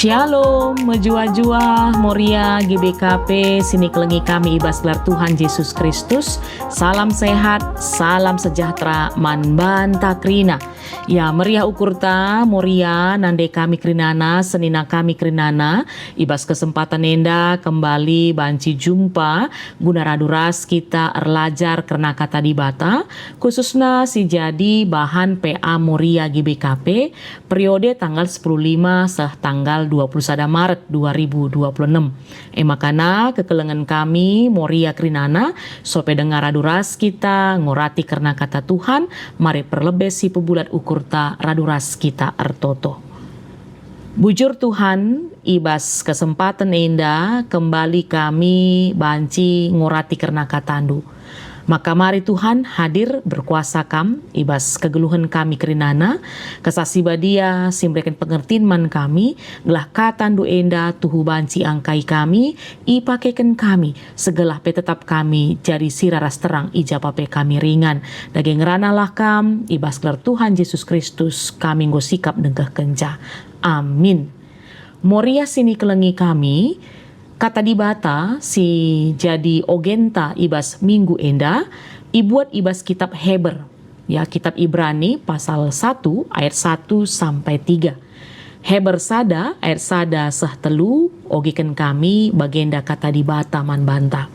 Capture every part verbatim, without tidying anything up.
Shalom, mejuah-juah, Moria G B K P, sinikelengi kami i bas gelar Tuhan Jesus Kristus. Salam sehat, salam sejahtera man banta kerina. Ya, meriah ukurta, Moria, nande kami kerinana, senina kami kerinana, i bas kesempatan enda kembali banci jumpa guna radu ras kita erlajar kerna Kata Dibata, khususna si jadi bahan P A Moria G B K P, periode tanggal sepuluh lima seh tanggal dua puluh sada Maret dua ribu dua puluh enam. E makana kekelengen kami Moria kerinana, sope denga radu ras kita ngorati kerna Kata Tuhan, mari perlebe si pebulat ukurta radu ras kita ertoto. Bujur Tuhan, i bas kesempaten enda kembali kami banci ngorati kerna KataNdu. Maka mari Tuhan, hadir berkuasa Kam i bas kegeluhen kami kerinana, Kesah Si Badia si mereken pengertin man kami, gelah KataNdu enda tuhu banci angkai kami, ipakeken kami, segelah pe tetap kami jadi sira ras terang i japa pe kami ringan. Dage ngeranalah Kam, i bas gelar Tuhan Jesus Kristus kami enggo sikap nengkehkenca. Amin. Moria sinikelengi kami, Kata Dibata si jadi ogenta i bas minggu enda ibuat i bas kitab Heber, ya, kitab Ibrani pasal satu ayat satu sampai tiga. Heber sada ayat sada seh telu, ogeken kami bagenda Kata Dibata man banta.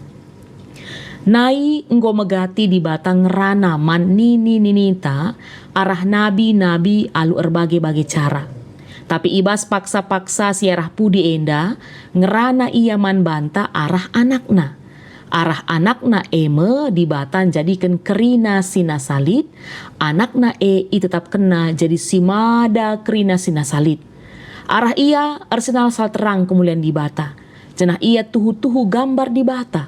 Nai enggo megati Dibata ngerana man nini-ninita arah nabi-nabi alu erbage-bage cara. Tapi i bas paksa-paksa si arah pudi enda, ngerana Ia man banta arah AnakNa. Arah AnakNa e me Dibata njadiken kerina si nasa lit, AnakNa e itetapkenNa jadi si mada kerina si nasa lit. Arah Ia ersinalsal terang kemulian Dibata, janah Ia tuhu-tuhu gambar Dibata.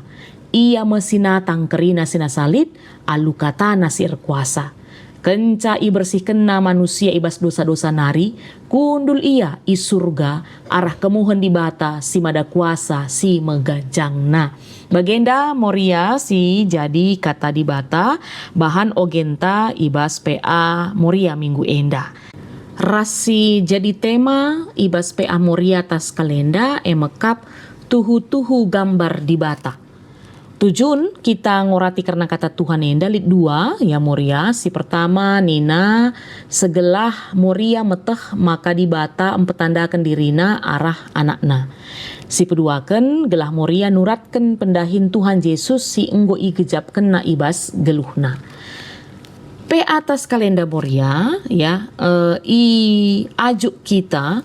Ia me si natang kerina si nasa lit alu KataNa si erkuasa. Kenca ibersihkenNa manusia i bas dosa-dosa nari, kundul Ia i Surga arah kemuhen Dibata si Mada Kuasa si meganjangNa. Bagenda Moria si jadi Kata Dibata, bahan ogenta i bas P A Moria minggu enda. Ras si jadi tema i bas P A Moria tas kalenda e mekap tuhu-tuhu gambar Dibata. Tujun kita ngorati kerna Kata Tuhan enda lit dua, ya Moria. Si pertama nina, segelah Moria meteh maka Dibata mpetandaken diriNa arah AnakNa. Si peduaken, gelah Moria nuratken pendahin Tuhan Jesus si enggo igejapkenNa i bas geluhna. Pe atas kalenda Moria, ya, eh, iajuk kita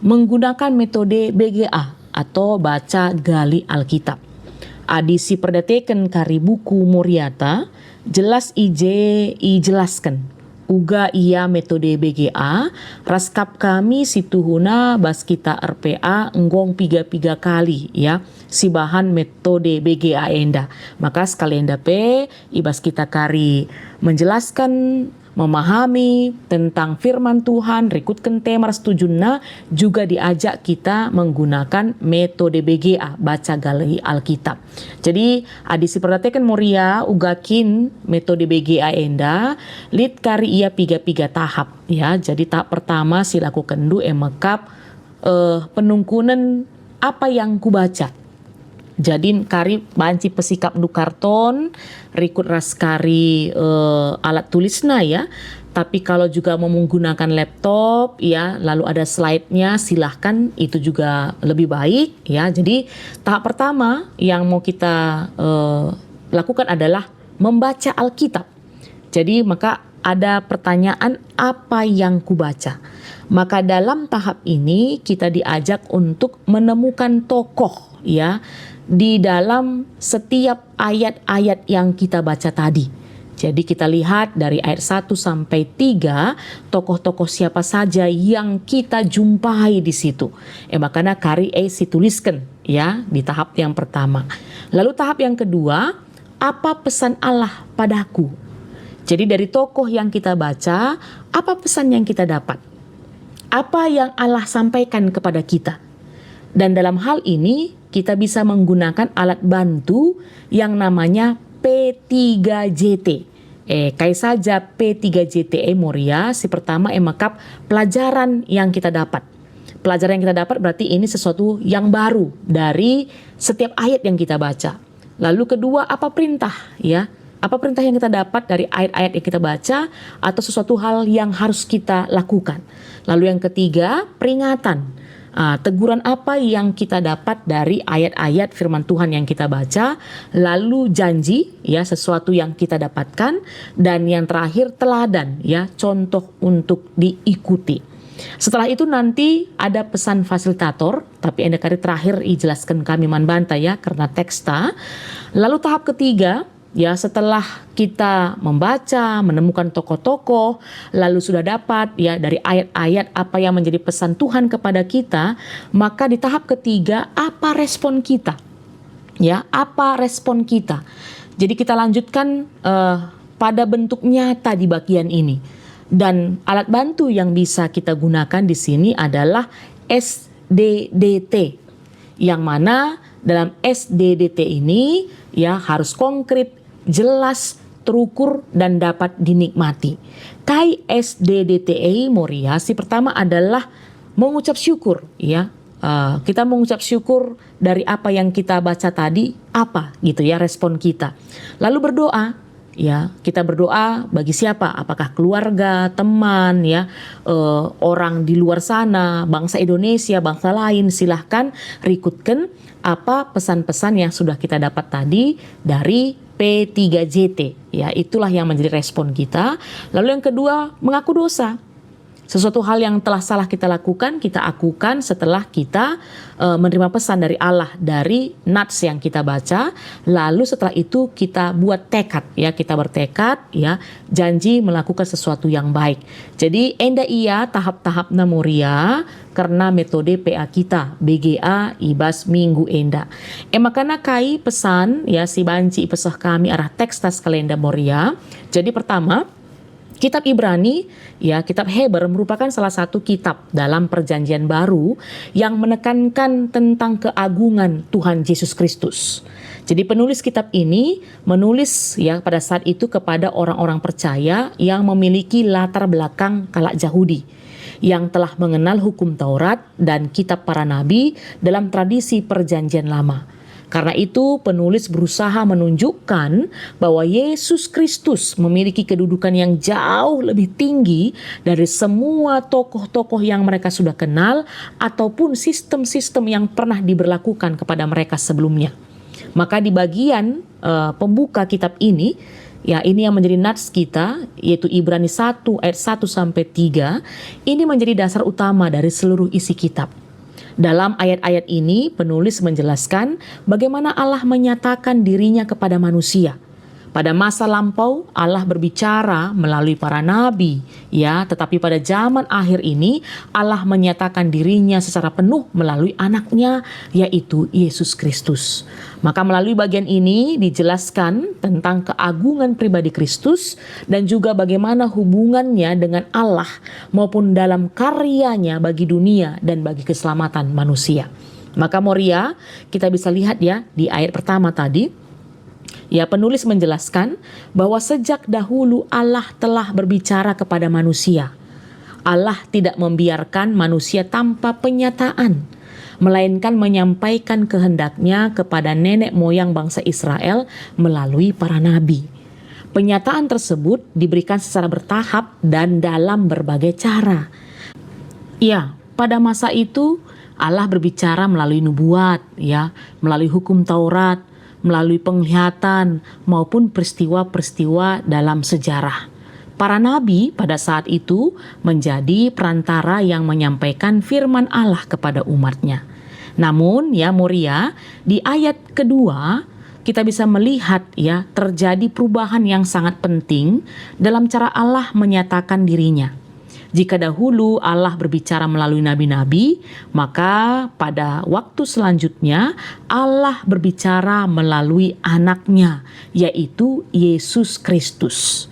menggunakan metode B G A atau baca gali Alkitab. Adi siperdiateken kari buku Moriata, jelas i je ijelasken uga ia metode B G A, ras kap kami si tuhuna bas kita R P A nggong piga-piga kali, ya, sibahan metode B G A enda. Maka sekali enda pe, i bas kita kari menjelasken, memahami tentang firman Tuhan, rikutken tema ras tujunna, juga diajak kita menggunakan metode B G A, baca gali Alkitab. Jadi, adi siperdiateken Moria uga kin metode B G A enda, lit kari ia piga-piga tahap, ya. Jadi, tahap pertama si lakukenndu e mekap, eh, penungkunen apa yang kubaca. Jadi, kari banci pesikapndu karton, rikut ras kari, eh, alat tulisna, ya. Tapi kalau juga menggunakan laptop, ya, lalu ada slide-nya, silahkan, itu juga lebih baik, ya. Jadi, tahap pertama yang mau kita, eh, lakukan adalah membaca Alkitab. Jadi, maka ada pertanyaan, "Apa yang kubaca?" Maka dalam tahap ini kita diajak untuk menemukan tokoh, ya, di dalam setiap ayat-ayat yang kita baca tadi. Jadi, kita lihat dari ayat satu sampai tiga, tokoh-tokoh siapa saja yang kita jumpai di situ. E, makana kari e situlisken, ya, di tahap yang pertama. Lalu tahap yang kedua, apa pesan Allah padaku? Jadi, dari tokoh yang kita baca, apa pesan yang kita dapat? Apa yang Allah sampaikan kepada kita? Dan dalam hal ini, kita bisa menggunakan alat bantu yang namanya P tiga J T. Eh, kai saja P tiga J T e Moria? Si pertama e mekap pelajaran yang kita dapat. Pelajaran yang kita dapat berarti ini sesuatu yang baru dari setiap ayat yang kita baca. Lalu kedua, apa perintah, ya? Apa perintah yang kita dapat dari ayat-ayat yang kita baca atau sesuatu hal yang harus kita lakukan? Lalu yang ketiga, peringatan. Ah, teguran apa yang kita dapat dari ayat-ayat firman Tuhan yang kita baca? Lalu janji, ya, sesuatu yang kita dapatkan, dan yang terakhir teladan, ya, contoh untuk diikuti. Setelah itu nanti ada pesan fasilitator, tapi enda kari terakhir ijelasken kami man banta, ya, kerna teksta. Lalu tahap ketiga, ya, setelah kita membaca, menemukan tokoh-tokoh, lalu sudah dapat, ya, dari ayat-ayat apa yang menjadi pesan Tuhan kepada kita, maka di tahap ketiga, apa respon kita? Ya, apa respon kita? Jadi kita lanjutkan, eh, pada bentuk nyata di bagian ini. Dan alat bantu yang bisa kita gunakan di sini adalah S D D T. Yang mana dalam S D D T ini, ya, harus konkret, jelas, terukur, dan dapat dinikmati. Kai S D D T e, Moria? Si pertama adalah mengucap syukur, ya. Eh, kita mengucap syukur dari apa yang kita baca tadi, apa gitu, ya, respon kita. Lalu berdoa, ya, kita berdoa bagi siapa? Apakah keluarga, teman, ya, eh, orang di luar sana, bangsa Indonesia, bangsa lain, silahkan rikutken apa pesan-pesan yang sudah kita dapat tadi dari P tiga J T, ya, itulah yang menjadi respon kita. Lalu yang kedua, mengaku dosa. Sesuatu hal yang telah salah kita lakukan, kita akukan setelah kita, eh, menerima pesan dari Allah, dari nats yang kita baca, lalu setelah itu kita buat tekad, ya, kita bertekad, ya, janji melakukan sesuatu yang baik. Jadi, enda ia tahap-tahapna, Moria, kerna metode P A kita, B G A, i bas minggu enda. E maka kai pesan, ya, si banci ipeseh kami arah teksta kalenda, Moria? Jadi, pertama, kitab Ibrani, ya, kitab Heber merupakan salah satu kitab dalam Perjanjian Baru yang menekankan tentang keagungan Tuhan Yesus Kristus. Jadi, penulis kitab ini menulis, ya, pada saat itu kepada orang-orang percaya yang memiliki latar belakang kalak Jahudi, yang telah mengenal Hukum Taurat dan kitab para nabi dalam tradisi Perjanjian Lama. Karena itu, penulis berusaha menunjukkan bahwa Yesus Kristus memiliki kedudukan yang jauh lebih tinggi dari semua tokoh-tokoh yang mereka sudah kenal ataupun sistem-sistem yang pernah diberlakukan kepada mereka sebelumnya. Maka di bagian, eh, pembuka kitab ini, ya, ini yang menjadi nats kita, yaitu Ibrani satu ayat satu sampai tiga, ini menjadi dasar utama dari seluruh isi kitab. Dalam ayat-ayat ini, penulis menjelaskan bagaimana Allah menyatakan dirinya kepada manusia. Pada masa lampau, Allah berbicara melalui para nabi, ya, tetapi pada zaman akhir ini, Allah menyatakan dirinya secara penuh melalui Anak-Nya, yaitu Yesus Kristus. Maka melalui bagian ini dijelaskan tentang keagungan pribadi Kristus dan juga bagaimana hubungannya dengan Allah maupun dalam karya-Nya bagi dunia dan bagi keselamatan manusia. Maka Moria, kita bisa lihat, ya, di ayat pertama tadi, ya, penulis menjelaskan bahwa sejak dahulu Allah telah berbicara kepada manusia. Allah tidak membiarkan manusia tanpa penyataan, melainkan menyampaikan kehendak-Nya kepada nenek moyang bangsa Israel melalui para nabi. Penyataan tersebut diberikan secara bertahap dan dalam berbagai cara. Ya, pada masa itu Allah berbicara melalui nubuat, ya, melalui Hukum Taurat, melalui penglihatan, maupun peristiwa-peristiwa dalam sejarah. Para nabi pada saat itu menjadi perantara yang menyampaikan firman Allah kepada umat-Nya. Namun, ya, Moria, di ayat kedua, kita bisa melihat, ya, terjadi perubahan yang sangat penting dalam cara Allah menyatakan diri-Nya. Jika dahulu Allah berbicara melalui nabi-nabi, maka pada waktu selanjutnya Allah berbicara melalui Anak-Nya, yaitu Yesus Kristus.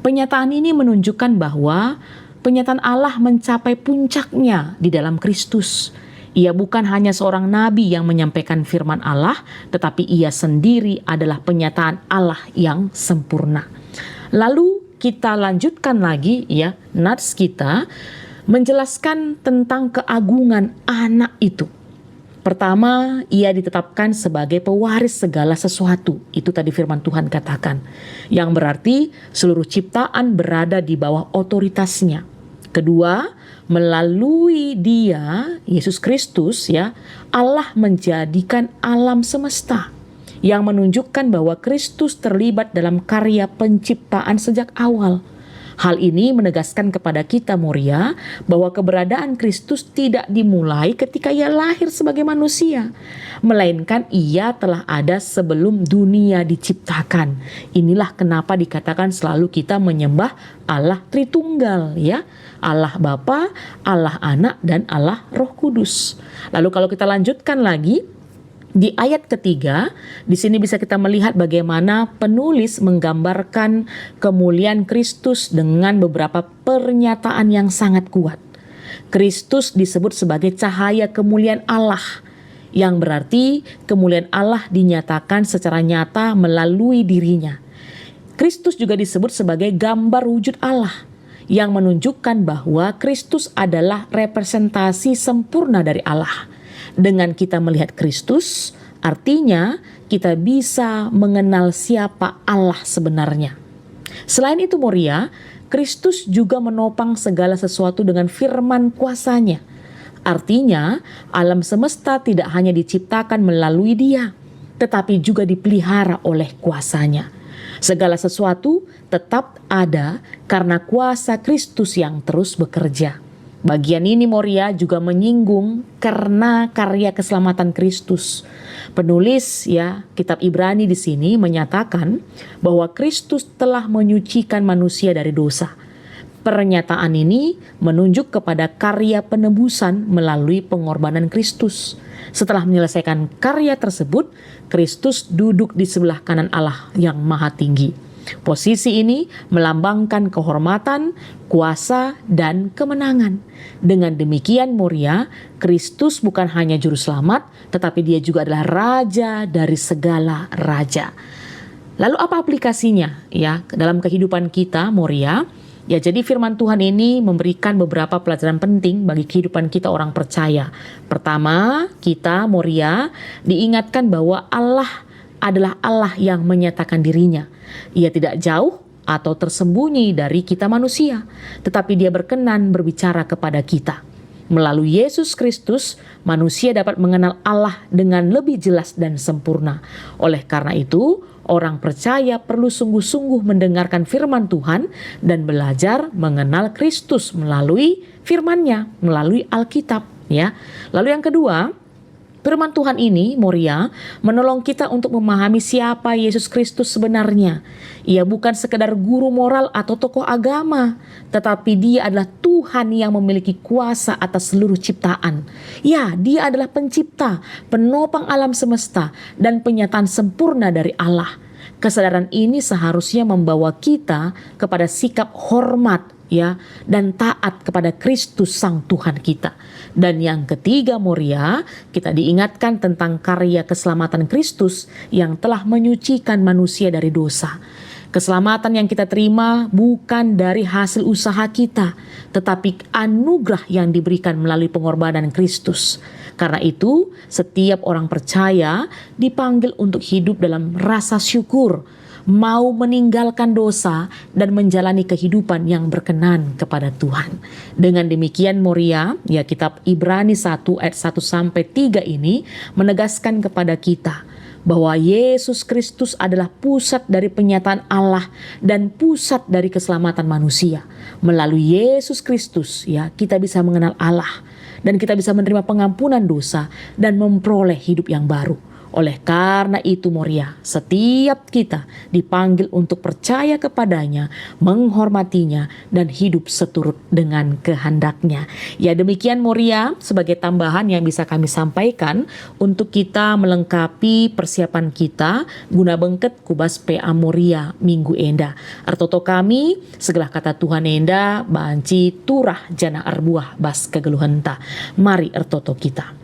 Penyataan ini menunjukkan bahwa penyataan Allah mencapai puncaknya di dalam Kristus. Ia bukan hanya seorang nabi yang menyampaikan firman Allah, tetapi Ia sendiri adalah penyataan Allah yang sempurna. Lalu kita lanjutkan lagi, ya, nats kita. menjelaskan tentang keagungan Anak itu. Pertama, ia ditetapkan sebagai pewaris segala sesuatu. Itu tadi firman Tuhan katakan. Yang berarti seluruh ciptaan berada di bawah otoritasnya. Kedua, melalui Dia, Yesus Kristus, ya, Allah menjadikan alam semesta, yang menunjukkan bahwa Kristus terlibat dalam karya penciptaan sejak awal. Hal ini menegaskan kepada kita, Moria, bahwa keberadaan Kristus tidak dimulai ketika Ia lahir sebagai manusia, melainkan Ia telah ada sebelum dunia diciptakan. Inilah kenapa dikatakan selalu kita menyembah Allah Tritunggal, ya. Allah Bapa, Allah Anak, dan Allah Roh Kudus. Lalu kalau kita lanjutkan lagi, di ayat ketiga, di sini bisa kita melihat bagaimana penulis menggambarkan kemuliaan Kristus dengan beberapa pernyataan yang sangat kuat. Kristus disebut sebagai cahaya kemuliaan Allah, yang berarti kemuliaan Allah dinyatakan secara nyata melalui dirinya. Kristus juga disebut sebagai gambar wujud Allah, yang menunjukkan bahwa Kristus adalah representasi sempurna dari Allah. Dengan kita melihat Kristus, artinya kita bisa mengenal siapa Allah sebenarnya. Selain itu, Moria, Kristus juga menopang segala sesuatu dengan firman kuasa-Nya. Artinya, alam semesta tidak hanya diciptakan melalui Dia, tetapi juga dipelihara oleh kuasa-Nya. Segala sesuatu tetap ada karena kuasa Kristus yang terus bekerja. Bagian ini, Moria, juga menyinggung kerna karya keselamatan Kristus. Penulis, ya, kitab Ibrani di sini menyatakan bahwa Kristus telah menyucikan manusia dari dosa. Pernyataan ini menunjuk kepada karya penebusan melalui pengorbanan Kristus. Setelah menyelesaikan karya tersebut, Kristus duduk di sebelah kanan Allah yang Maha Tinggi. Posisi ini melambangkan kehormatan, kuasa, dan kemenangan. Dengan demikian, Moria, Kristus bukan hanya Juru Selamat, tetapi Dia juga adalah Raja dari segala raja. Lalu, apa aplikasinya, ya, dalam kehidupan kita, Moria? Ya, jadi firman Tuhan ini memberikan beberapa pelajaran penting bagi kehidupan kita orang percaya. Pertama, kita, Moria, diingatkan bahwa Allah adalah Allah yang menyatakan dirinya. Ia tidak jauh atau tersembunyi dari kita manusia, tetapi Dia berkenan berbicara kepada kita. Melalui Yesus Kristus, manusia dapat mengenal Allah dengan lebih jelas dan sempurna. Oleh karena itu, orang percaya perlu sungguh-sungguh mendengarkan firman Tuhan dan belajar mengenal Kristus melalui firman-Nya, melalui Alkitab, ya. Lalu yang kedua, firman Tuhan ini, Moria, menolong kita untuk memahami siapa Yesus Kristus sebenarnya. Ia bukan sekedar guru moral atau tokoh agama, tetapi Dia adalah Tuhan yang memiliki kuasa atas seluruh ciptaan. Ya, Dia adalah Pencipta, Penopang alam semesta, dan penyataan sempurna dari Allah. Kesadaran ini seharusnya membawa kita kepada sikap hormat, ya, dan taat kepada Kristus Sang Tuhan kita. Dan yang ketiga, Moria, kita diingatkan tentang karya keselamatan Kristus yang telah menyucikan manusia dari dosa. Keselamatan yang kita terima bukan dari hasil usaha kita, tetapi anugerah yang diberikan melalui pengorbanan Kristus. Karena itu, setiap orang percaya dipanggil untuk hidup dalam rasa syukur, mau meninggalkan dosa, dan menjalani kehidupan yang berkenan kepada Tuhan. Dengan demikian, Moria, ya, kitab Ibrani satu ayat satu sampai tiga ini menegaskan kepada kita bahwa Yesus Kristus adalah pusat dari penyataan Allah dan pusat dari keselamatan manusia. Melalui Yesus Kristus, ya, kita bisa mengenal Allah dan kita bisa menerima pengampunan dosa dan memperoleh hidup yang baru. Oleh karena itu, Moria, setiap kita dipanggil untuk percaya kepada-Nya, menghormati-Nya, dan hidup seturut dengan kehendak-Nya. Ya, demikian, Moria, sebagai tambahan yang bisa kami sampaikan untuk kita melengkapi persiapan kita guna bengket ku bas P A Moria minggu enda. Ertoto kami, segelah kata Tuhan enda banci turah janah erbuah bas kegeluhenta. Mari ertoto kita.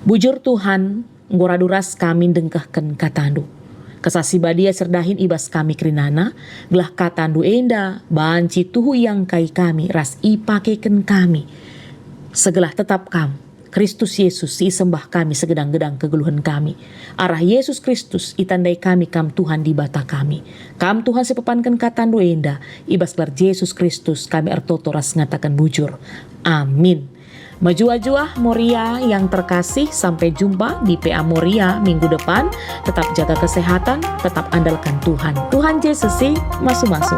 Bujur Tuhan, enggo radu ras kami ndengkehken kataNdu. Kesah Si Badia si erdahin i bas kami kerinana, gelah kataNdu enda banci tuhu iangkai kami ras ipakeken kami. Segelah tetap Kam, Kristus Yesus si isembah kami segedang-gedang kegeluhen kami. Arah Yesus Kristus itandai kami Kam Tuhan Dibata kami. Kam Tuhan si pepanken kataNdu enda, i bas gelar Jesus Kristus kami ertoto ras ngataken bujur. Amin. Mejuah-juah Moria yang terkasih, sampai jumpa di P A Moria minggu depan. Tetap jaga kesehatan, tetap andalkan Tuhan. Tuhan Jesus si masu-masu.